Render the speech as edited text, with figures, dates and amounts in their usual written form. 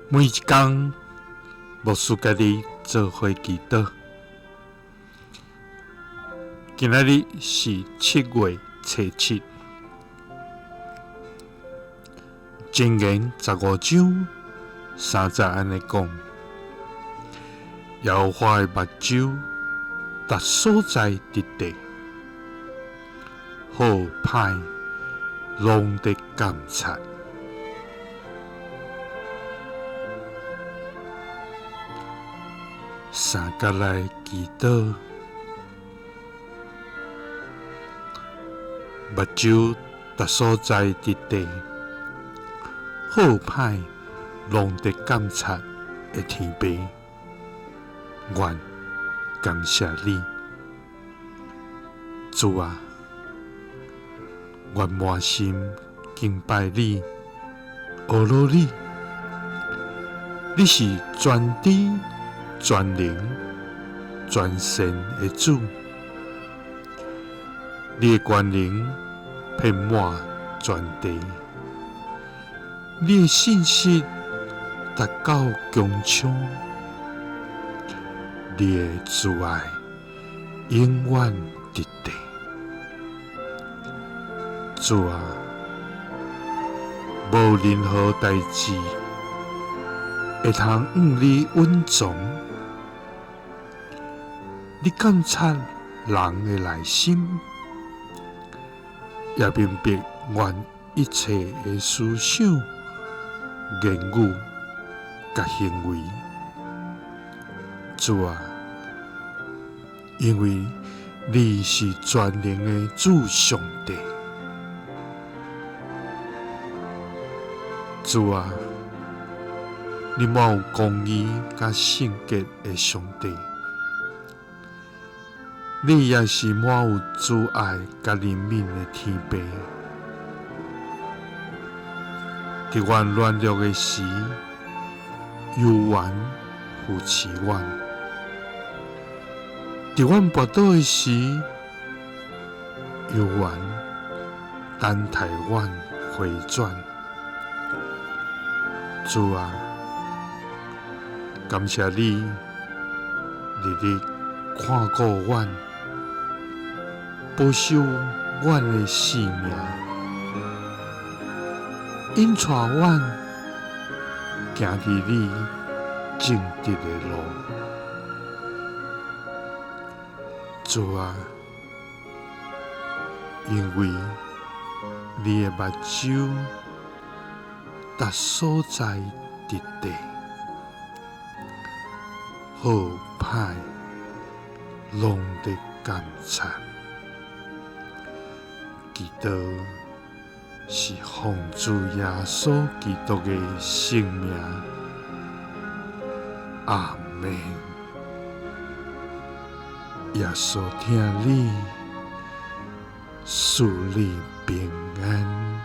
每一工，牧師佮你做伙祈禱。今仔日是7月初7，箴言15章3節按呢講：耶和華的目睭逐所在佇地，好歹攏佇監察。三角來祈禱，目睭逐所在佇地，好歹攏佇監察的天父，願感謝你，主啊，阮滿心敬拜你，阿羅你，你是全知全能全善的主，你的權能遍滿全地，你的信實達到穹蒼，你的慈愛永遠佇地。主啊，無任何代誌會通向你隱藏，你監察人的內心，也明白阮一切的思想、言語佮行為。主啊，因為你是全能的主上帝。主啊，你滿有公義佮聖潔的上帝，你也是滿有慈愛佮憐憫的天父。佇阮軟弱的時，猶原扶持阮；佇阮跋倒的時，猶原等待阮回轉。主啊，感謝你日日看顧阮，保守阮的性命，引帶阮行佇你正直的路。主啊，因為你的目睭逐所在佇地，好歹攏佇監察。祈禱是奉主耶穌基督的聖名，阿們。耶穌疼你，賜你平安。